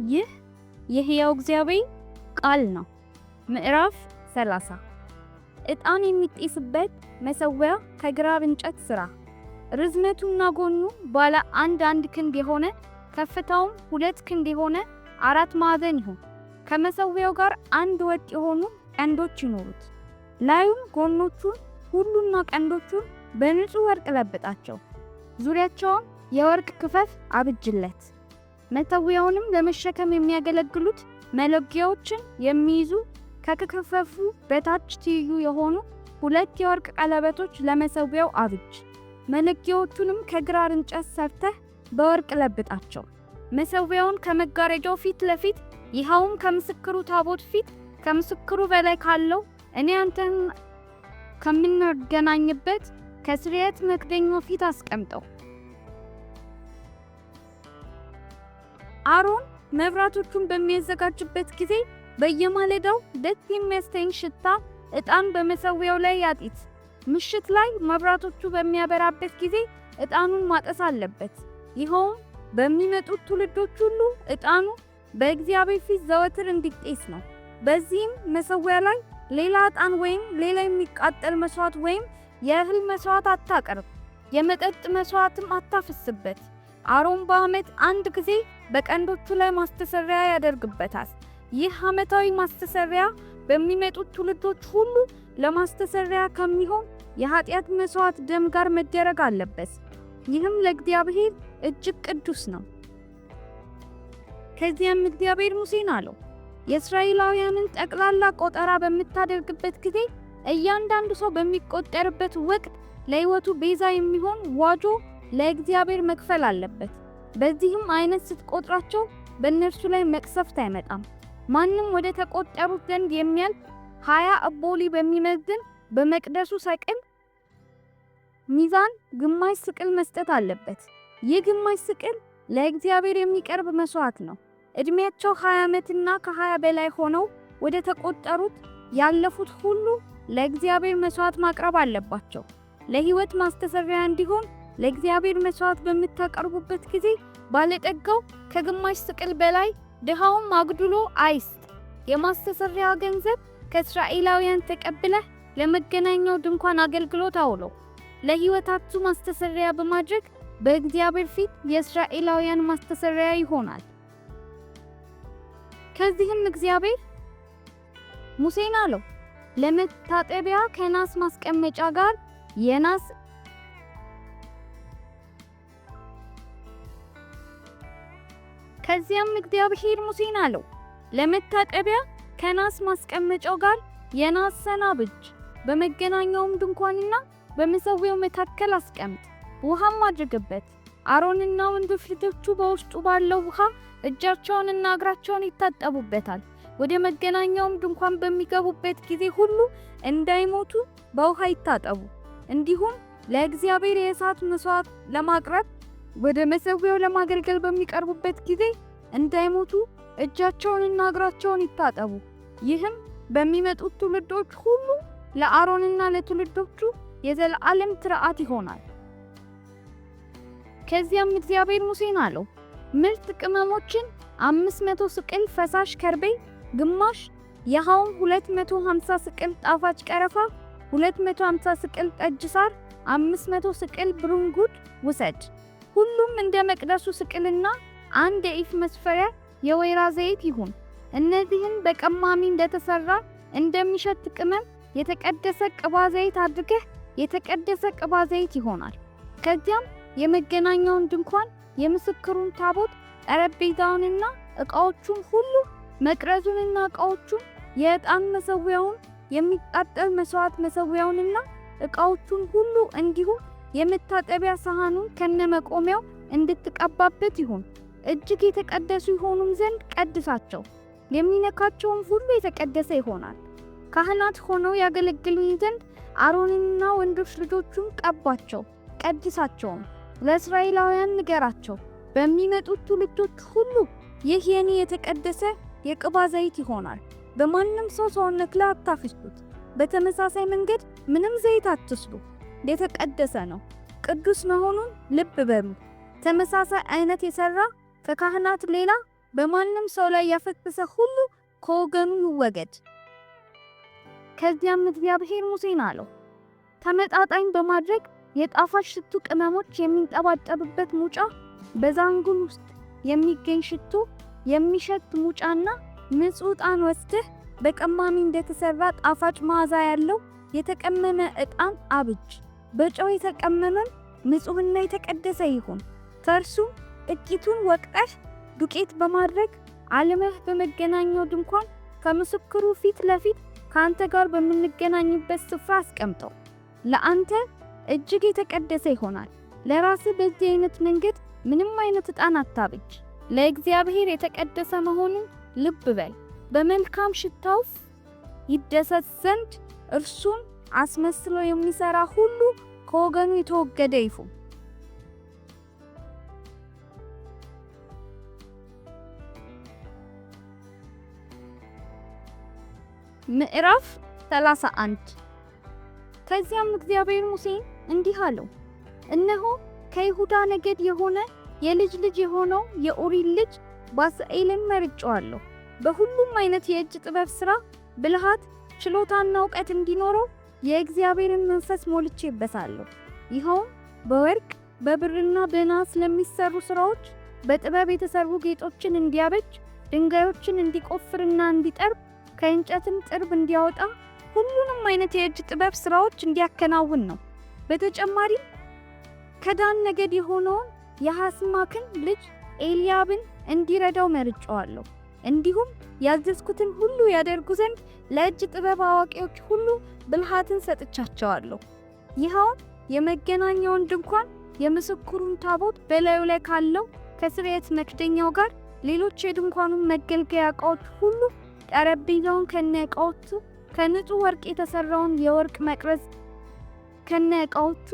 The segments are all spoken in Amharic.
ይህ የሕያው እግዚአብሔር ቃል ነው። ምዕራፍ 30። ዕጣን የሚጤስበት መሠዊያ ከግራር እንጨት ሥራ። ርዝመቱና ጎኑ ባለ አንድ አንድ ክንድ የሆነ፣ ከፍታውም 2 ክንድ የሆነ አራት ማዕዘን ይሁን። ከመሠዊያው ጋር አንድ ወጥ የሆኑ ቀንዶች ይኑሩት። ላዩን፣ ጎኖቹን ሁሉና ቀንዶቹን በንጹሕ ወርቅ ለብጣቸው። ዙሪያቸውን የወርቅ ክፈፍ አብጅለት። መሠዊያውንም ለመሸከም የሚያገለግሉት መሎጊያዎችን የሚይዙ፣ ከክፈፉ በታች ትይዩ የሆኑ ሁለት የወርቅ ቀለበቶች ለመሠዊያው አብጅ። መሎጊያዎቹንም ከግራር እንጨት ሰርተህ በወርቅ ለብጣቸው። መሠዊያውን ከመጋረጃው ፊት ለፊት፣ ይኸውም ከምስክሩ ታቦት ፊት ከምስክሩ በላይ ካለው፣ እኔ አንተን ከምንገናኝበት ከስርየት መክደኛው ፊት አስቀምጠው። አሮን መብራቶቹን በሚያዘጋጅበት ጊዜ በየማለዳው ደስ የሚያሰኝ ሽታ ዕጣን በመሠዊያው ላይ ያጢስ። ምሽት ላይ መብራቶቹ በሚያበራበት ጊዜ ዕጣኑን ማጠስ አለበት። ይኸውም በሚመጡት ትውልዶች ሁሉ ዕጣኑ በእግዚአብሔር ፊት ዘወትር እንዲጤስ ነው። በዚህም መሠዊያ ላይ ሌላ ዕጣን ወይም ሌላ የሚቃጠል መሥዋዕት ወይም የእህል መሥዋዕት አታቅርብ፣ የመጠጥ መሥዋዕትም አታፍስበት። አሮን በዓመት አንድ ጊዜ በቀንዶቹ ላይ ማስተስረያ ያደርግበታል። ይህ ዓመታዊ ማስተስረያ በሚመጡት ትውልዶች ሁሉ ለማስተስረያ ከሚሆን የኃጢአት መሥዋዕት ደም ጋር መደረግ አለበት። ይህም ለእግዚአብሔር እጅግ ቅዱስ ነው። ከዚያም እግዚአብሔር ሙሴን አለው፣ የእስራኤላውያንን ጠቅላላ ቆጠራ በምታደርግበት ጊዜ እያንዳንዱ ሰው በሚቆጠርበት ወቅት ለሕይወቱ ቤዛ የሚሆን ዋጆ ለእግዚአብሔር መክፈል አለበት። በዚህም አይነት ስትቆጥራቸው በእነርሱ ላይ መቅሰፍት አይመጣም። ማንም ወደ ተቆጠሩት ዘንድ የሚያልፍ 20 እቦሊ በሚመዝን በመቅደሱ ሰቅል ሚዛን ግማሽ ስቅል መስጠት አለበት። ይህ ግማሽ ስቅል ለእግዚአብሔር የሚቀርብ መሥዋዕት ነው። ዕድሜያቸው 20 ዓመትና ከ20 በላይ ሆነው ወደ ተቆጠሩት ያለፉት ሁሉ ለእግዚአብሔር መሥዋዕት ማቅረብ አለባቸው። ለሕይወት ማስተስረያ እንዲሆን ለእግዚአብሔር መሥዋዕት በምታቀርቡበት ጊዜ ባለጠጋው ከግማሽ ስቅል በላይ፣ ድሃውም አጉድሎ አይስጥ። የማስተስረያ ገንዘብ ከእስራኤላውያን ተቀብለህ ለመገናኛው ድንኳን አገልግሎት አውለው። ለሕይወታችሁ ማስተስረያ በማድረግ በእግዚአብሔር ፊት የእስራኤላውያን ማስተስረያ ይሆናል። ከዚህም እግዚአብሔር ሙሴን አለው፣ ለመታጠቢያ ከናስ ማስቀመጫ ጋር የናስ ከዚያም እግዚአብሔር ሙሴን አለው፣ ለመታጠቢያ ከናስ ማስቀመጫው ጋር የናስ ሰን አብጅ፣ በመገናኛውም ድንኳንና በመሠዊያው መካከል አስቀምጥ፣ ውሃም አድርግበት። አሮንና ወንዶች ልጆቹ በውስጡ ባለው ውሃ እጃቸውንና እግራቸውን ይታጠቡበታል። ወደ መገናኛውም ድንኳን በሚገቡበት ጊዜ ሁሉ እንዳይሞቱ በውሃ ይታጠቡ። እንዲሁም ለእግዚአብሔር የእሳት መሥዋዕት ለማቅረብ ወደ መሠዊያው ለማገልገል በሚቀርቡበት ጊዜ እንዳይሞቱ እጃቸውንና እግራቸውን ይታጠቡ። ይህም በሚመጡት ትውልዶች ሁሉ ለአሮንና ለትውልዶቹ የዘላለም ሥርዓት ይሆናል። ከዚያም እግዚአብሔር ሙሴን አለው፣ ምርጥ ቅመሞችን 500 ስቅል ፈሳሽ ከርቤ ግማሽ፣ ይኸውም 250 ስቅል ጣፋጭ ቀረፋ፣ 250 ስቅል ጠጅ ሳር፣ 500 ስቅል ብርንጉድ ውሰድ። ሁሉም እንደ መቅደሱ ስቅልና አንድ የኢፍ መስፈሪያ የወይራ ዘይት ይሁን። እነዚህን በቀማሚ እንደተሰራ እንደሚሸት ቅመም የተቀደሰ ቅባ ዘይት አድርገህ የተቀደሰ ቅባ ዘይት ይሆናል። ከዚያም የመገናኛውን ድንኳን፣ የምስክሩን ታቦት፣ ጠረጴዛውንና ዕቃዎቹን ሁሉ፣ መቅረዙንና ዕቃዎቹን፣ የዕጣን መሠዊያውን፣ የሚቃጠል መሥዋዕት መሠዊያውንና ዕቃዎቹን ሁሉ፣ እንዲሁም የመታጠቢያ ሳህኑን ከነመቆሚያው እንድትቀባበት ይሁን። እጅግ የተቀደሱ ይሆኑም ዘንድ ቀድሳቸው። የሚነካቸውም ሁሉ የተቀደሰ ይሆናል። ካህናት ሆነው ያገለግሉኝ ዘንድ አሮንንና ወንዶች ልጆቹን ቀባቸው፣ ቀድሳቸውም። ለእስራኤላውያን ንገራቸው፣ በሚመጡት ትውልዶች ሁሉ ይህ የኔ የተቀደሰ የቅባ ዘይት ይሆናል። በማንም ሰው ሰውነት ላይ አታፍሱት። በተመሳሳይ መንገድ ምንም ዘይት አትስሉ፣ የተቀደሰ ነው። ቅዱስ መሆኑን ልብ በሉ። ተመሳሳይ አይነት የሰራ ከካህናት ሌላ በማንም ሰው ላይ ያፈሰሰ ሁሉ ከወገኑ ይወገድ። ከዚያም እግዚአብሔር ሙሴን አለው፣ ተመጣጣኝ በማድረግ የጣፋጭ ሽቱ ቅመሞች የሚንጠባጠብበት ሙጫ፣ በዛንጉል ውስጥ የሚገኝ ሽቱ የሚሸት ሙጫና ንጹሕ ዕጣን ወስደህ በቀማሚ እንደተሰራ ጣፋጭ መዓዛ ያለው የተቀመመ ዕጣን አብጅ። በጨው የተቀመመም ንጹሕና የተቀደሰ ይሁን። ከእርሱም ጥቂቱን ወቅጠህ ዱቄት በማድረግ አልመህ በመገናኛው ድንኳን ከምስክሩ ፊት ለፊት ከአንተ ጋር በምንገናኝበት ስፍራ አስቀምጠው። ለአንተ እጅግ የተቀደሰ ይሆናል። ለራስህ በዚህ አይነት መንገድ ምንም አይነት ዕጣን አታብጅ። ለእግዚአብሔር የተቀደሰ መሆኑን ልብ በል። በመልካም ሽታው ይደሰት ዘንድ እርሱን አስመስሎ የሚሰራ ሁሉ ከወገኑ የተወገደ ይሁን። ምዕራፍ 31። ከዚያም እግዚአብሔር ሙሴን እንዲህ አለው፣ እነሆ ከይሁዳ ነገድ የሆነ የልጅ ልጅ የሆነው የኡሪን ልጅ ባስልኤልን መርጬዋለሁ። በሁሉም አይነት የእጅ ጥበብ ሥራ ብልሃት፣ ችሎታና እውቀት እንዲኖረው የእግዚአብሔርን መንፈስ ሞልቼበታለሁ። ይኸውም በወርቅ በብርና በናስ ለሚሰሩ ሥራዎች በጥበብ የተሰሩ ጌጦችን እንዲያበጅ፣ ድንጋዮችን እንዲቆፍርና እንዲጠርብ፣ ከእንጨትም ጥርብ እንዲያወጣ፣ ሁሉንም አይነት የእጅ ጥበብ ሥራዎች እንዲያከናውን ነው። በተጨማሪም ከዳን ነገድ የሆነውን የአሕስማክን ልጅ ኤልያብን እንዲረዳው መርጬዋለሁ። እንዲሁም ያዘዝኩትን ሁሉ ያደርጉ ዘንድ ለእጅ ጥበብ አዋቂዎች ሁሉ ብልሃትን ሰጥቻቸዋለሁ። ይኸውም የመገናኛውን ድንኳን፣ የምስክሩን ታቦት በላዩ ላይ ካለው ከስርየት መክደኛው ጋር ሌሎች የድንኳኑን መገልገያ ዕቃዎች ሁሉ፣ ጠረጴዛውን ከነ ዕቃዎቹ፣ ከንጹሕ ወርቅ የተሠራውን የወርቅ መቅረዝ ከነ ዕቃዎቹ፣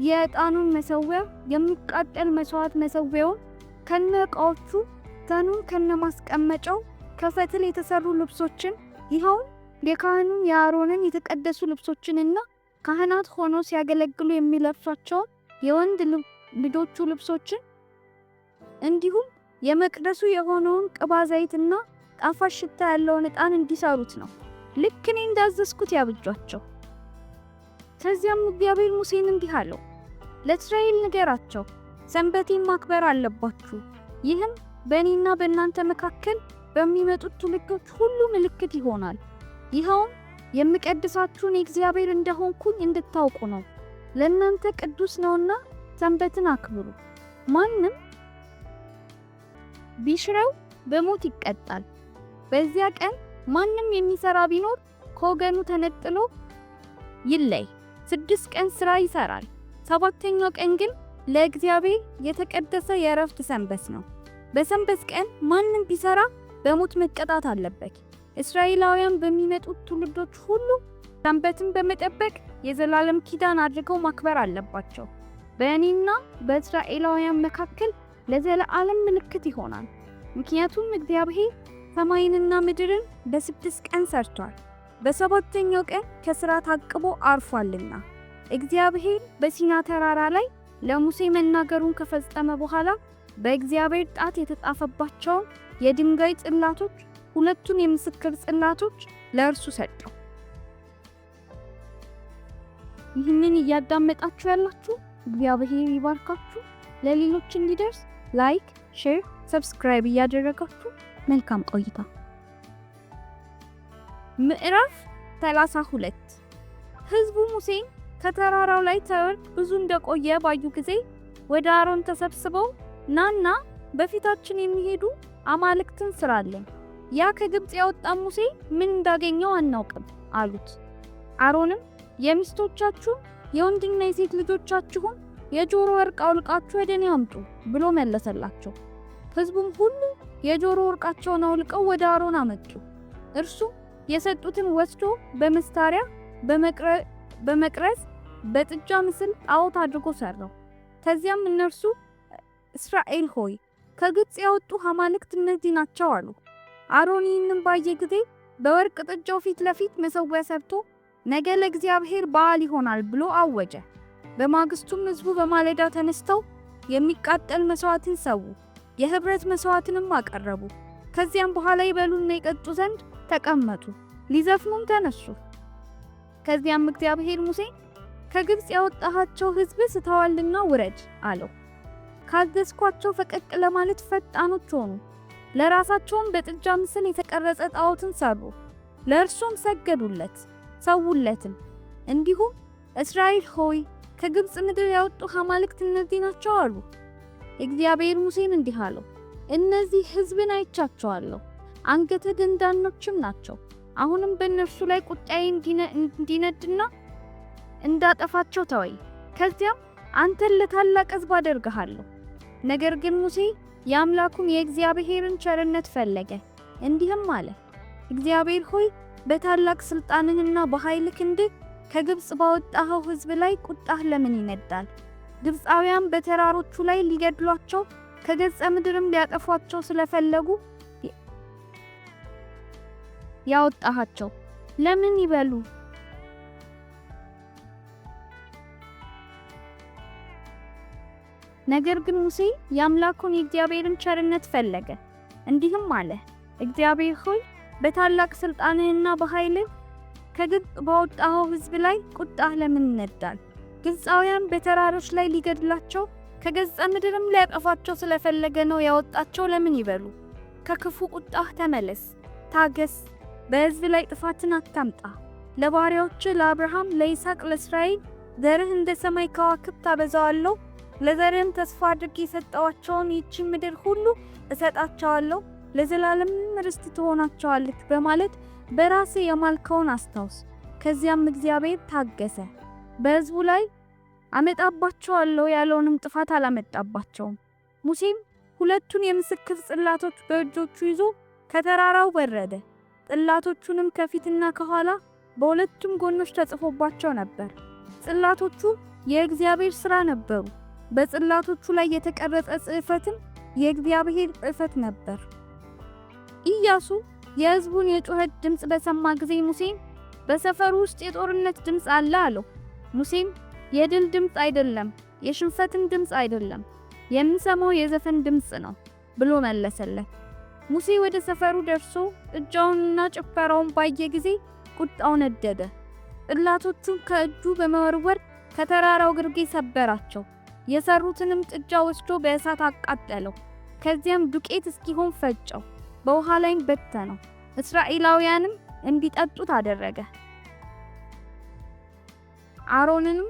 የዕጣኑን መሠዊያ፣ የሚቃጠል መሥዋዕት መሠዊያውን ከነ ዕቃዎቹ፣ ሰኑን ከነማስቀመጫው፣ ከፈትል የተሰሩ ልብሶችን፣ ይኸውም የካህኑን የአሮንን የተቀደሱ ልብሶችንና ካህናት ሆነው ሲያገለግሉ የሚለብሷቸውን የወንድ ልጆቹ ልብሶችን፣ እንዲሁም የመቅደሱ የሆነውን ቅባ ዘይትና ጣፋጭ ሽታ ያለውን ዕጣን እንዲሰሩት ነው። ልክ እኔ እንዳዘዝኩት ያብጇቸው። ከዚያም እግዚአብሔር ሙሴን እንዲህ አለው፣ ለእስራኤል ንገራቸው፣ ሰንበቴን ማክበር አለባችሁ። ይህም በእኔና በእናንተ መካከል በሚመጡት ትውልዶች ሁሉ ምልክት ይሆናል። ይኸውም የምቀድሳችሁን እግዚአብሔር እንደሆንኩኝ እንድታውቁ ነው። ለእናንተ ቅዱስ ነውና ሰንበትን አክብሩ። ማንም ቢሽረው በሞት ይቀጣል። በዚያ ቀን ማንም የሚሰራ ቢኖር ከወገኑ ተነጥሎ ይለይ። 6 ቀን ሥራ ይሰራል። ሰባተኛው ቀን ግን ለእግዚአብሔር የተቀደሰ የእረፍት ሰንበት ነው። በሰንበት ቀን ማንም ቢሰራ በሞት መቀጣት አለበት። እስራኤላውያን በሚመጡት ትውልዶች ሁሉ ሰንበትን በመጠበቅ የዘላለም ኪዳን አድርገው ማክበር አለባቸው። በእኔና በእስራኤላውያን መካከል ለዘላለም ምልክት ይሆናል። ምክንያቱም እግዚአብሔር ሰማይንና ምድርን በ6 ቀን ሰርቷል፣ በሰባተኛው ቀን ከሥራ ታቅቦ አርፏልና። እግዚአብሔር በሲና ተራራ ላይ ለሙሴ መናገሩን ከፈጸመ በኋላ በእግዚአብሔር ጣት የተጻፈባቸውን የድንጋይ ጽላቶች፣ ሁለቱን የምስክር ጽላቶች ለእርሱ ሰጠው። ይህንን እያዳመጣችሁ ያላችሁ እግዚአብሔር ይባርካችሁ። ለሌሎች እንዲደርስ like፣ share፣ subscribe እያደረጋችሁ መልካም ቆይታ። ምዕራፍ 32። ሕዝቡ ሙሴን ከተራራው ላይ ሳይወርድ ብዙ እንደቆየ ባዩ ጊዜ ወደ አሮን ተሰብስበው፣ ናና በፊታችን የሚሄዱ አማልክትን ስራልን፣ ያ ከግብፅ ያወጣን ሙሴ ምን እንዳገኘው አናውቅም አሉት። አሮንም የሚስቶቻችሁን የወንድና የሴት ልጆቻችሁን የጆሮ ወርቅ አውልቃችሁ ወደ እኔ አምጡ ብሎ መለሰላቸው። ሕዝቡም ሁሉ የጆሮ ወርቃቸውን አውልቀው ወደ አሮን አመጡ። እርሱ የሰጡትን ወስዶ በመሳሪያ በመቅረጽ በጥጃ ምስል ጣዖት አድርጎ ሰራው። ከዚያም እነርሱ እስራኤል ሆይ፣ ከግብፅ ያወጡ አማልክት እነዚህ ናቸው አሉ። አሮን ይህንን ባየ ጊዜ በወርቅ ጥጃው ፊት ለፊት መሠዊያ ሰርቶ ነገ ለእግዚአብሔር በዓል ይሆናል ብሎ አወጀ። በማግስቱም ሕዝቡ በማለዳ ተነስተው የሚቃጠል መሥዋዕትን ሰዉ። የኅብረት መሥዋዕትንም አቀረቡ። ከዚያም በኋላ ይበሉና ይጠጡ ዘንድ ተቀመጡ፣ ሊዘፍኑም ተነሱ። ከዚያም እግዚአብሔር ሙሴን ከግብፅ ያወጣሃቸው ሕዝብ ስተዋልና ውረድ አለው። ካዘዝኳቸው ፈቀቅ ለማለት ፈጣኖች ሆኑ። ለራሳቸውም በጥጃ ምስል የተቀረጸ ጣዖትን ሰሩ፣ ለእርሱም ሰገዱለት፣ ሰውለትም። እንዲሁም እስራኤል ሆይ፣ ከግብፅ ምድር ያወጡህ አማልክት እነዚህ ናቸው አሉ። እግዚአብሔር ሙሴን እንዲህ አለው፣ እነዚህ ሕዝብን አይቻቸዋለሁ፣ አንገተ ደንዳኖችም ናቸው። አሁንም በእነርሱ ላይ ቁጣዬ እንዲነድና እንዳጠፋቸው ተወኝ። ከዚያም አንተን ለታላቅ ሕዝብ አደርግሃለሁ። ነገር ግን ሙሴ የአምላኩን የእግዚአብሔርን ቸርነት ፈለገ፣ እንዲህም አለ፦ እግዚአብሔር ሆይ፣ በታላቅ ሥልጣንህና በኃይል ክንድህ ከግብፅ ባወጣኸው ሕዝብ ላይ ቁጣህ ለምን ይነዳል? ግብፃውያን በተራሮቹ ላይ ሊገድሏቸው ከገጸ ምድርም ሊያጠፏቸው ስለፈለጉ ያወጣሃቸው ለምን ይበሉ? ነገር ግን ሙሴ የአምላኩን የእግዚአብሔርን ቸርነት ፈለገ፣ እንዲህም አለ፦ እግዚአብሔር ሆይ፣ በታላቅ ሥልጣንህና በኃይልህ ከግብፅ ባወጣኸው ሕዝብ ላይ ቁጣህ ለምን ይነዳል? ግብፃውያን በተራሮች ላይ ሊገድላቸው ከገጸ ምድርም ሊያጠፋቸው ስለፈለገ ነው ያወጣቸው ለምን ይበሉ? ከክፉ ቁጣህ ተመለስ፣ ታገስ፣ በሕዝብ ላይ ጥፋትን አታምጣ። ለባሪያዎችህ ለአብርሃም፣ ለይስሐቅ፣ ለእስራኤል ዘርህ እንደ ሰማይ ከዋክብት አበዛዋለሁ፣ ለዘርህም ተስፋ አድርጌ የሰጠኋቸውን ይህችን ምድር ሁሉ እሰጣቸዋለሁ፣ ለዘላለምም ርስት ትሆናቸዋለች በማለት በራስህ የማልከውን አስታውስ። ከዚያም እግዚአብሔር ታገሰ፣ በሕዝቡ ላይ አመጣባቸዋለሁ ያለውንም ጥፋት አላመጣባቸውም። ሙሴም ሁለቱን የምስክር ጽላቶች በእጆቹ ይዞ ከተራራው ወረደ። ጽላቶቹንም ከፊትና ከኋላ በሁለቱም ጎኖች ተጽፎባቸው ነበር። ጽላቶቹ የእግዚአብሔር ሥራ ነበሩ። በጽላቶቹ ላይ የተቀረጸ ጽሕፈትም የእግዚአብሔር ጽሕፈት ነበር። ኢያሱ የሕዝቡን የጩኸት ድምፅ በሰማ ጊዜ ሙሴን በሰፈሩ ውስጥ የጦርነት ድምፅ አለ አለው። ሙሴም የድል ድምፅ አይደለም፣ የሽንፈትም ድምፅ አይደለም፣ የምሰማው የዘፈን ድምፅ ነው ብሎ መለሰለት። ሙሴ ወደ ሰፈሩ ደርሶ ጥጃውንና ጭፈራውን ባየ ጊዜ ቁጣው ነደደ። ጽላቶቹን ከእጁ በመወርወር ከተራራው ግርጌ ሰበራቸው። የሰሩትንም ጥጃ ወስዶ በእሳት አቃጠለው። ከዚያም ዱቄት እስኪሆን ፈጨው፣ በውሃ ላይም በተነው። እስራኤላውያንም እንዲጠጡት አደረገ። አሮንንም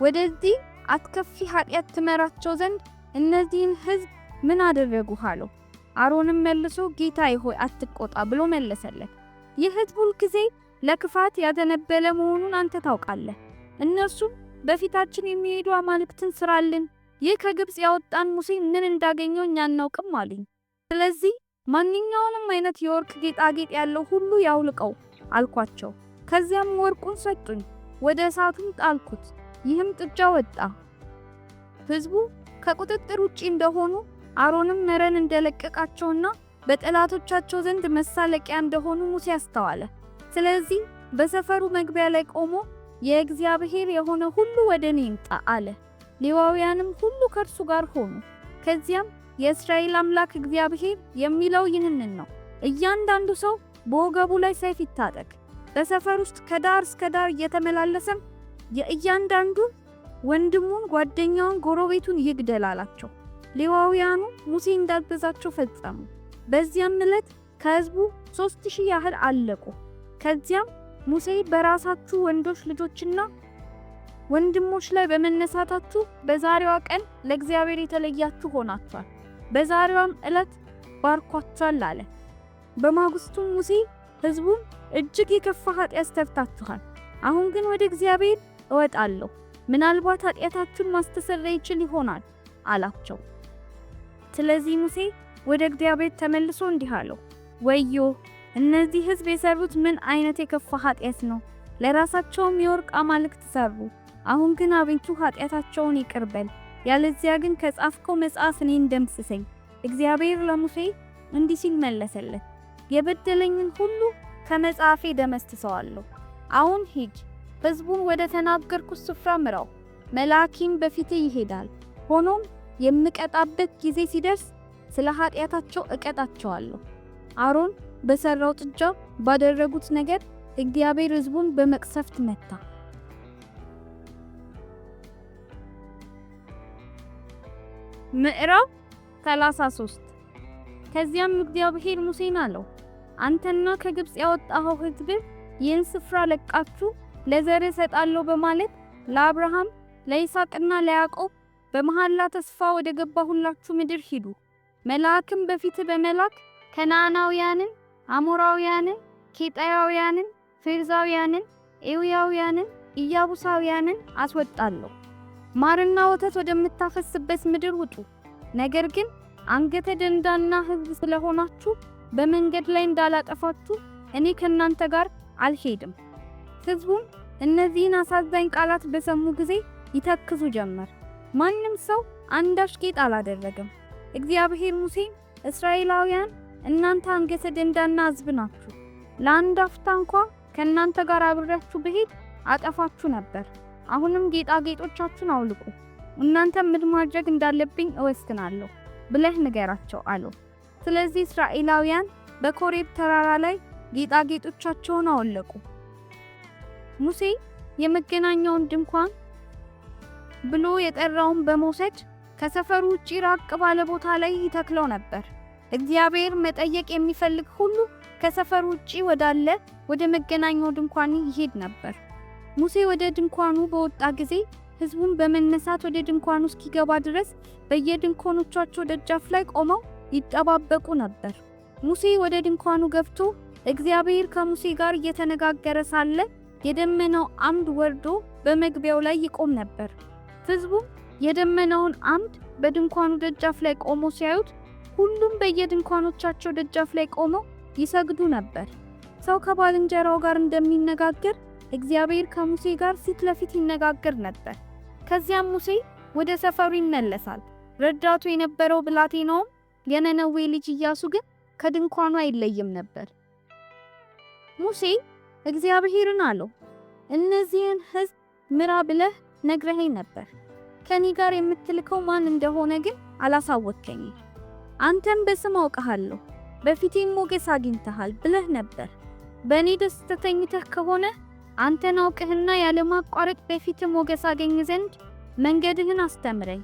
ወደዚህ አስከፊ ኃጢአት ትመራቸው ዘንድ እነዚህን ሕዝብ ምን አደረጉህ አለው። አሮንም መልሶ ጌታዬ ሆይ፣ አትቆጣ ብሎ መለሰለት። ይህ ሕዝብ ሁልጊዜ ለክፋት ያዘነበለ መሆኑን አንተ ታውቃለህ። እነርሱም በፊታችን የሚሄዱ አማልክትን ስራልን፣ ይህ ከግብፅ ያወጣን ሙሴ ምን እንዳገኘው እኛ አናውቅም አሉኝ። ስለዚህ ማንኛውንም አይነት የወርቅ ጌጣጌጥ ያለው ሁሉ ያውልቀው አልኳቸው። ከዚያም ወርቁን ሰጡኝ፣ ወደ እሳቱም ጣልኩት፣ ይህም ጥጃ ወጣ። ሕዝቡ ከቁጥጥር ውጪ እንደሆኑ፣ አሮንም መረን እንደለቀቃቸውና በጠላቶቻቸው ዘንድ መሳለቂያ እንደሆኑ ሙሴ አስተዋለ። ስለዚህ በሰፈሩ መግቢያ ላይ ቆሞ የእግዚአብሔር የሆነ ሁሉ ወደ እኔ ይምጣ አለ። ሌዋውያንም ሁሉ ከእርሱ ጋር ሆኑ። ከዚያም የእስራኤል አምላክ እግዚአብሔር የሚለው ይህንን ነው፣ እያንዳንዱ ሰው በወገቡ ላይ ሰይፍ ይታጠቅ፣ በሰፈር ውስጥ ከዳር እስከ ዳር እየተመላለሰም የእያንዳንዱ ወንድሙን፣ ጓደኛውን፣ ጎረቤቱን ይግደል አላቸው። ሌዋውያኑ ሙሴ እንዳዘዛቸው ፈጸሙ። በዚያም ዕለት ከሕዝቡ 3000 ያህል አለቁ። ከዚያም ሙሴ በራሳችሁ ወንዶች ልጆችና ወንድሞች ላይ በመነሳታችሁ በዛሬዋ ቀን ለእግዚአብሔር የተለያችሁ ሆናችኋል፣ በዛሬዋም ዕለት ባርኳችኋል አለ። በማግስቱም ሙሴ ሕዝቡን እጅግ የከፋ ኃጢአት ሰርታችኋል። አሁን ግን ወደ እግዚአብሔር እወጣለሁ፣ ምናልባት ኃጢአታችሁን ማስተሰረይ ይችል ይሆናል አላቸው። ስለዚህ ሙሴ ወደ እግዚአብሔር ተመልሶ እንዲህ አለው፣ ወዮ፣ እነዚህ ሕዝብ የሰሩት ምን አይነት የከፋ ኃጢአት ነው! ለራሳቸውም የወርቅ አማልክት ሰሩ። አሁን ግን አቤቱ፣ ኃጢአታቸውን ይቅር በል፣ ያለዚያ ግን ከጻፍከው መጽሐፍ እኔን ደምስሰኝ። እግዚአብሔር ለሙሴ እንዲህ ሲል መለሰለት፣ የበደለኝን ሁሉ ከመጽሐፌ ደመስሰዋለሁ። አሁን ሂድ፣ ሕዝቡን ወደ ተናገርኩት ስፍራ ምራው፣ መልአኬም በፊትህ ይሄዳል። ሆኖም የምቀጣበት ጊዜ ሲደርስ ስለ ኃጢአታቸው እቀጣቸዋለሁ። አሮን በሠራው ጥጃ ባደረጉት ነገር እግዚአብሔር ሕዝቡን በመቅሰፍት መታ። ምዕራፍ 33። ከዚያም እግዚአብሔር ሙሴን አለው፣ አንተና ከግብፅ ያወጣኸው ሕዝብህ ይህን ስፍራ ለቃችሁ ለዘርህ እሰጣለሁ በማለት ለአብርሃም፣ ለይስሐቅና ለያዕቆብ በመሐላ ተስፋ ወደ ገባሁላችሁ ምድር ሂዱ። መልአክም በፊትህ በመላክ ከነዓናውያንን፣ አሞራውያንን፣ ኬጢያውያንን፣ ፌርዛውያንን፣ ኤዊያውያንን፣ ኢያቡሳውያንን አስወጣለሁ። ማርና ወተት ወደምታፈስበት ምድር ውጡ። ነገር ግን አንገተ ደንዳና ሕዝብ ስለሆናችሁ በመንገድ ላይ እንዳላጠፋችሁ እኔ ከእናንተ ጋር አልሄድም። ሕዝቡም እነዚህን አሳዛኝ ቃላት በሰሙ ጊዜ ይተክዙ ጀመር። ማንም ሰው አንዳች ጌጥ አላደረገም። እግዚአብሔር ሙሴን፣ እስራኤላውያን እናንተ አንገተ ደንዳና ሕዝብ ናችሁ፣ ለአንድ አፍታ እንኳ ከእናንተ ጋር አብሬያችሁ ብሄድ አጠፋችሁ ነበር። አሁንም ጌጣጌጦቻችሁን አውልቁ፣ እናንተም ምን ማድረግ እንዳለብኝ እወስናለሁ ብለህ ንገራቸው አለው። ስለዚህ እስራኤላውያን በኮሬብ ተራራ ላይ ጌጣጌጦቻቸውን አወለቁ። ሙሴ የመገናኛውን ድንኳን ብሎ የጠራውን በመውሰድ ከሰፈሩ ውጪ ራቅ ባለ ቦታ ላይ ይተክለው ነበር። እግዚአብሔር መጠየቅ የሚፈልግ ሁሉ ከሰፈሩ ውጪ ወዳለ ወደ መገናኛው ድንኳን ይሄድ ነበር። ሙሴ ወደ ድንኳኑ በወጣ ጊዜ ሕዝቡን በመነሳት ወደ ድንኳኑ እስኪገባ ድረስ በየድንኳኖቻቸው ደጃፍ ላይ ቆመው ይጠባበቁ ነበር። ሙሴ ወደ ድንኳኑ ገብቶ እግዚአብሔር ከሙሴ ጋር እየተነጋገረ ሳለ የደመናው አምድ ወርዶ በመግቢያው ላይ ይቆም ነበር። ሕዝቡም የደመናውን አምድ በድንኳኑ ደጃፍ ላይ ቆሞ ሲያዩት ሁሉም በየድንኳኖቻቸው ደጃፍ ላይ ቆመው ይሰግዱ ነበር። ሰው ከባልንጀራው ጋር እንደሚነጋገር እግዚአብሔር ከሙሴ ጋር ፊት ለፊት ይነጋገር ነበር። ከዚያም ሙሴ ወደ ሰፈሩ ይመለሳል። ረዳቱ የነበረው ብላቴናውም የነነዌ ልጅ ኢያሱ ግን ከድንኳኑ አይለይም ነበር። ሙሴ እግዚአብሔርን አለው፣ እነዚህን ሕዝብ ምራ ብለህ ነግረኸኝ ነበር። ከኔ ጋር የምትልከው ማን እንደሆነ ግን አላሳወቅከኝም። አንተም በስም አውቅሃለሁ፣ በፊቴም ሞገስ አግኝተሃል ብለህ ነበር። በእኔ ደስ ተሰኝተህ ከሆነ አንተን አውቅህና ያለማቋረጥ በፊትህ ሞገስ አገኝ ዘንድ መንገድህን አስተምረኝ።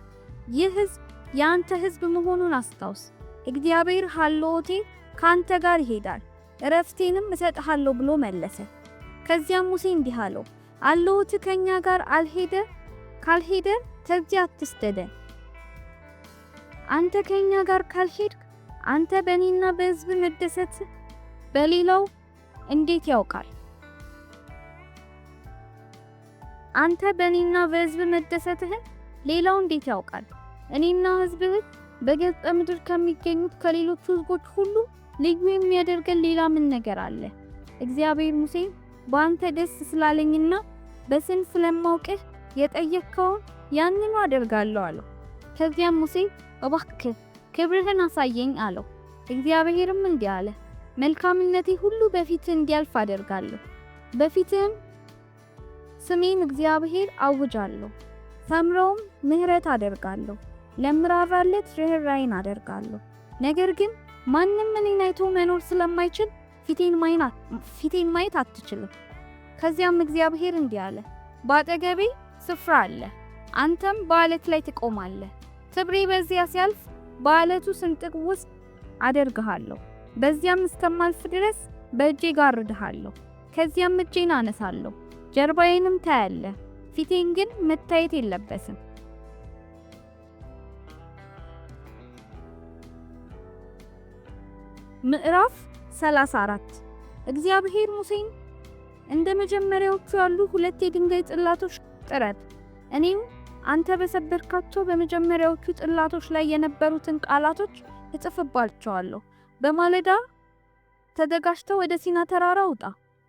ይህ ሕዝብ የአንተ ሕዝብ መሆኑን አስታውስ። እግዚአብሔር ሀልዎቴ ከአንተ ጋር ይሄዳል፣ እረፍቴንም እሰጥሃለሁ ብሎ መለሰ። ከዚያም ሙሴ እንዲህ አለው፣ አለሁት ከኛ ጋር አልሄደ ካልሄደ ከዚያ አትስደደን። አንተ ከኛ ጋር ካልሄድክ አንተ በእኔና በሕዝብ መደሰት በሌላው እንዴት ያውቃል? አንተ በእኔና በሕዝብ መደሰትህን ሌላው እንዴት ያውቃል? እኔና ሕዝብህ በገጸ ምድር ከሚገኙት ከሌሎቹ ሕዝቦች ሁሉ ልዩ የሚያደርገን ሌላ ምን ነገር አለ? እግዚአብሔር ሙሴን በአንተ ደስ ስላለኝና በስም ስለማውቅህ የጠየቅከውን ያንኑ አደርጋለሁ አለው። ከዚያም ሙሴ እባክህ ክብርህን አሳየኝ አለው። እግዚአብሔርም እንዲህ አለ፣ መልካምነቴ ሁሉ በፊትህ እንዲያልፍ አደርጋለሁ፣ በፊትህም ስሜን እግዚአብሔር አውጃለሁ። ሰምረውም ምሕረት አደርጋለሁ፣ ለምራራለት ርኅራኄን አደርጋለሁ። ነገር ግን ማንም እኔን አይቶ መኖር ስለማይችል ፊቴን ማየት አትችልም። ከዚያም እግዚአብሔር እንዲህ አለ፣ በአጠገቤ ስፍራ አለ፣ አንተም በዓለት ላይ ትቆማለህ። ክብሬ በዚያ ሲያልፍ በዓለቱ ስንጥቅ ውስጥ አደርግሃለሁ። በዚያም እስከማልፍ ድረስ በእጄ ጋርድሃለሁ። ከዚያም እጄን አነሳለሁ፣ ጀርባዬንም ታያለህ፣ ፊቴን ግን መታየት የለበትም። ምዕራፍ 34። እግዚአብሔር ሙሴን እንደ መጀመሪያዎቹ ያሉ ሁለት የድንጋይ ጽላቶች ጥረብ፣ እኔም አንተ በሰበርካቸው በመጀመሪያዎቹ ጽላቶች ላይ የነበሩትን ቃላቶች እጽፍባቸዋለሁ። በማለዳ ተዘጋጅተህ ወደ ሲና ተራራ ውጣ።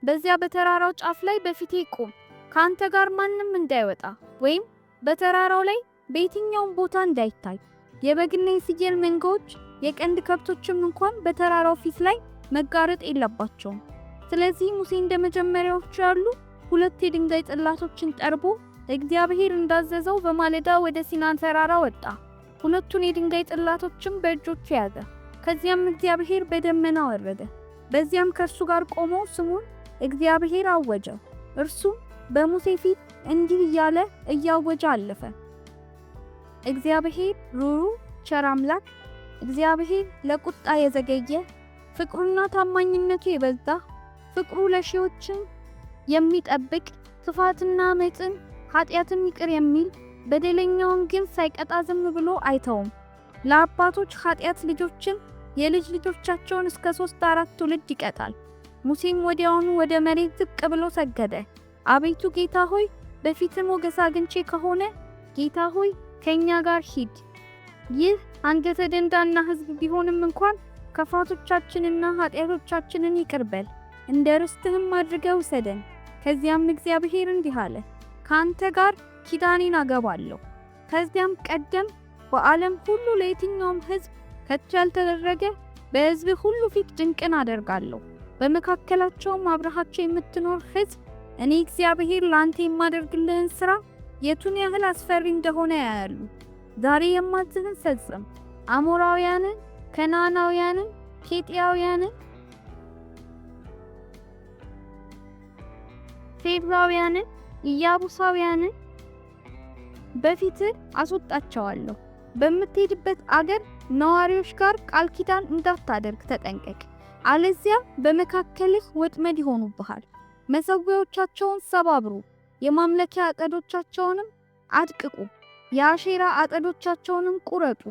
በዚያ በተራራው ጫፍ ላይ በፊቴ ቁም። ከአንተ ጋር ማንም እንዳይወጣ ወይም በተራራው ላይ በየትኛውም ቦታ እንዳይታይ። የበግና የፍየል መንጋዎች የቀንድ ከብቶችም እንኳን በተራራው ፊት ላይ መጋረጥ የለባቸውም። ስለዚህ ሙሴ እንደ መጀመሪያዎቹ ያሉ ሁለት የድንጋይ ጽላቶችን ጠርቦ እግዚአብሔር እንዳዘዘው በማለዳ ወደ ሲና ተራራ ወጣ። ሁለቱን የድንጋይ ጽላቶችም በእጆቹ ያዘ። ከዚያም እግዚአብሔር በደመና ወረደ። በዚያም ከእርሱ ጋር ቆሞ ስሙን እግዚአብሔር አወጀው። እርሱም በሙሴ ፊት እንዲህ እያለ እያወጀ አለፈ። እግዚአብሔር ሩሩ ቸር አምላክ፣ እግዚአብሔር ለቁጣ የዘገየ፣ ፍቅሩና ታማኝነቱ የበዛ፣ ፍቅሩ ለሺዎችን የሚጠብቅ፣ ክፋትና ዓመፅን ኃጢአትን ይቅር የሚል፣ በደለኛውን ግን ሳይቀጣ ዝም ብሎ አይተውም። ለአባቶች ኃጢአት ልጆችን የልጅ ልጆቻቸውን እስከ 3 4 ትውልድ ይቀጣል። ሙሴም ወዲያውኑ ወደ መሬት ዝቅ ብሎ ሰገደ። አቤቱ ጌታ ሆይ፣ በፊትህ ሞገስ አግኝቼ ከሆነ ጌታ ሆይ ከኛ ጋር ሂድ። ይህ አንገተ ደንዳና ሕዝብ ቢሆንም እንኳን ክፋቶቻችንና ኃጢአቶቻችንን ይቅር በል፣ እንደ ርስትህም አድርገህ ውሰደን። ከዚያም እግዚአብሔር እንዲህ አለ፣ ከአንተ ጋር ኪዳኔን አገባለሁ። ከዚያም ቀደም በዓለም ሁሉ ለየትኛውም ሕዝብ ከቶ ያልተደረገ በሕዝብ ሁሉ ፊት ድንቅን አደርጋለሁ። በመካከላቸውም አብረሃቸው የምትኖር ሕዝብ እኔ እግዚአብሔር ለአንተ የማደርግልህን ሥራ የቱን ያህል አስፈሪ እንደሆነ ያያሉ። ዛሬ የማዝህን ፈጽም። አሞራውያንን፣ ከነዓናውያንን፣ ኬጢያውያንን፣ ፌርዛውያንን፣ ኢያቡሳውያንን በፊትህ አስወጣቸዋለሁ። በምትሄድበት አገር ነዋሪዎች ጋር ቃል ኪዳን እንዳታደርግ ተጠንቀቅ፣ አለዚያ በመካከልህ ወጥመድ ይሆኑብሃል። መሠዊያዎቻቸውን ሰባብሩ፣ የማምለኪያ ዐፀዶቻቸውንም አድቅቁ፣ የአሼራ ዐፀዶቻቸውንም ቁረጡ።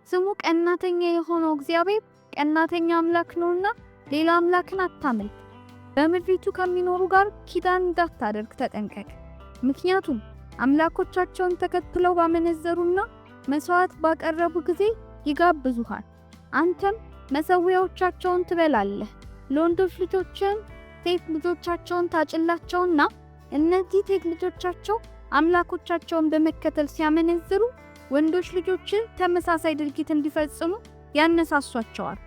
ስሙ ቀናተኛ የሆነው እግዚአብሔር ቀናተኛ አምላክ ነውና ሌላ አምላክን አታምልክ። በምድሪቱ ከሚኖሩ ጋር ኪዳን እንዳታደርግ ተጠንቀቅ። ምክንያቱም አምላኮቻቸውን ተከትለው ባመነዘሩና መሥዋዕት ባቀረቡ ጊዜ ይጋብዙሃል። አንተም መሠዊያዎቻቸውን ትበላለህ። ለወንዶች ልጆችህም ሴት ልጆቻቸውን ታጭላቸውና እነዚህ ሴት ልጆቻቸው አምላኮቻቸውን በመከተል ሲያመነዝሩ ወንዶች ልጆችን ተመሳሳይ ድርጊት እንዲፈጽሙ ያነሳሷቸዋል።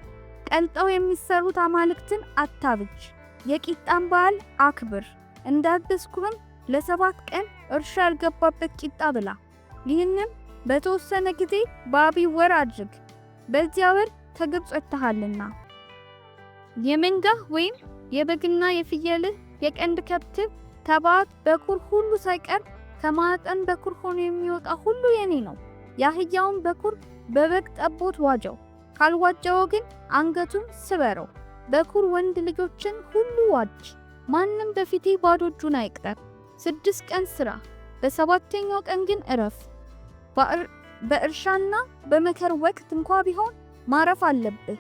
ቀልጠው የሚሰሩት አማልክትን አታብጅ። የቂጣን በዓል አክብር። እንዳዘዝኩህም ለ7 ቀን እርሾ ያልገባበት ቂጣ ብላ። ይህንም በተወሰነ ጊዜ በአቢብ ወር አድርግ፣ በዚያ ወር ከግብፅ ወጥተሃልና። የመንጋህ ወይም የበግና የፍየልህ የቀንድ ከብትህ ተባት በኩር ሁሉ ሳይቀር ከማዕፀን በኩር ሆኖ የሚወጣ ሁሉ የኔ ነው። የአህያውን በኩር በበግ ጠቦት ዋጀው፣ ካልዋጀው ግን አንገቱን ስበረው። በኩር ወንድ ልጆችን ሁሉ ዋጅ። ማንም በፊቴ ባዶ እጁን አይቅረብ። 6 ቀን ስራ፣ በሰባተኛው ቀን ግን እረፍ። በእርሻና በመከር ወቅት እንኳ ቢሆን ማረፍ አለብህ።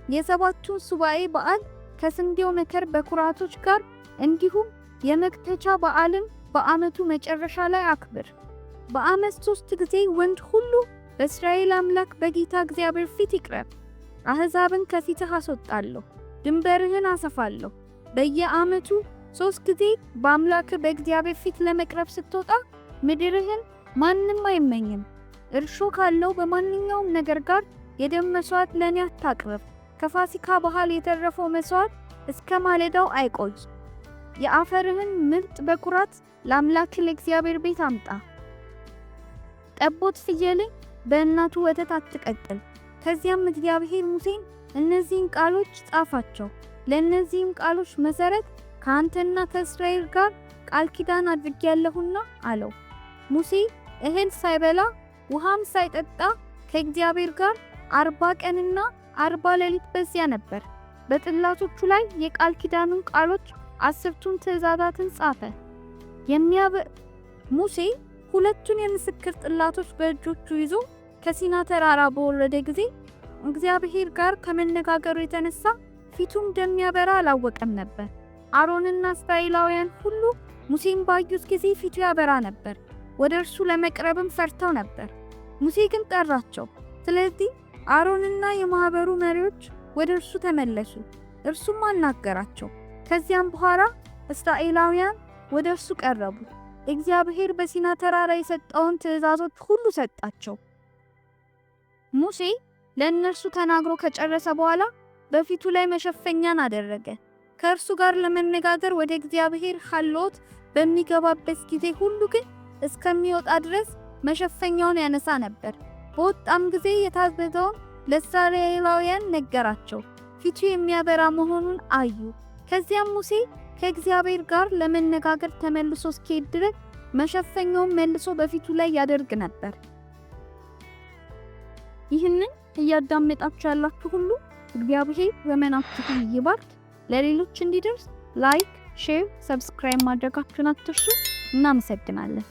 የሰባቱን ሱባኤ በዓል ከስንዴው መከር በኩራቶች ጋር እንዲሁም የመክተቻ በዓልን በዓመቱ መጨረሻ ላይ አክብር። በዓመት 3 ጊዜ ወንድ ሁሉ በእስራኤል አምላክ በጌታ እግዚአብሔር ፊት ይቅረብ። አሕዛብን ከፊትህ አስወጣለሁ፣ ድንበርህን አሰፋለሁ። በየዓመቱ 3 ጊዜ በአምላክህ በእግዚአብሔር ፊት ለመቅረብ ስትወጣ ምድርህን ማንም አይመኝም። እርሾ ካለው በማንኛውም ነገር ጋር የደም መሥዋዕት ለእኔ አታቅርብ። ከፋሲካ በዓል የተረፈው መሥዋዕት እስከ ማለዳው አይቆይ። የአፈርህን ምርጥ በኩራት ለአምላክህ ለእግዚአብሔር ቤት አምጣ። ጠቦት ፍየልን በእናቱ ወተት አትቀቅል። ከዚያም እግዚአብሔር ሙሴን እነዚህን ቃሎች ጻፋቸው፣ ለእነዚህም ቃሎች መሠረት ከአንተና ከእስራኤል ጋር ቃል ኪዳን አድርጌያለሁና አለው። ሙሴ እህል ሳይበላ ውሃም ሳይጠጣ ከእግዚአብሔር ጋር 40 ቀንና 40 ሌሊት በዚያ ነበር። በጽላቶቹ ላይ የቃል ኪዳኑን ቃሎች 10ቱን ትእዛዛትን ጻፈ። ሙሴ ሁለቱን የምስክር ጽላቶች በእጆቹ ይዞ ከሲና ተራራ በወረደ ጊዜ እግዚአብሔር ጋር ከመነጋገሩ የተነሳ ፊቱ እንደሚያበራ አላወቀም ነበር። አሮንና እስራኤላውያን ሁሉ ሙሴን ባዩት ጊዜ ፊቱ ያበራ ነበር፣ ወደ እርሱ ለመቅረብም ፈርተው ነበር። ሙሴ ግን ጠራቸው። ስለዚህ አሮንና የማህበሩ መሪዎች ወደ እርሱ ተመለሱ፣ እርሱም አናገራቸው። ከዚያም በኋላ እስራኤላውያን ወደ እርሱ ቀረቡ። እግዚአብሔር በሲና ተራራ የሰጠውን ትእዛዞች ሁሉ ሰጣቸው። ሙሴ ለእነርሱ ተናግሮ ከጨረሰ በኋላ በፊቱ ላይ መሸፈኛን አደረገ። ከእርሱ ጋር ለመነጋገር ወደ እግዚአብሔር ሀልዎት በሚገባበት ጊዜ ሁሉ ግን እስከሚወጣ ድረስ መሸፈኛውን ያነሳ ነበር። በወጣም ጊዜ የታዘዘውን ለእስራኤላውያን ነገራቸው። ፊቱ የሚያበራ መሆኑን አዩ። ከዚያም ሙሴ ከእግዚአብሔር ጋር ለመነጋገር ተመልሶ እስኪሄድ ድረስ መሸፈኛውን መልሶ በፊቱ ላይ ያደርግ ነበር። ይህንን እያዳመጣችሁ ያላችሁ ሁሉ እግዚአብሔር ዘመናችሁን ይባርክ። ለሌሎች እንዲደርስ like፣ share፣ subscribe ማድረጋችሁን አትርሱ። እናመሰግናለን።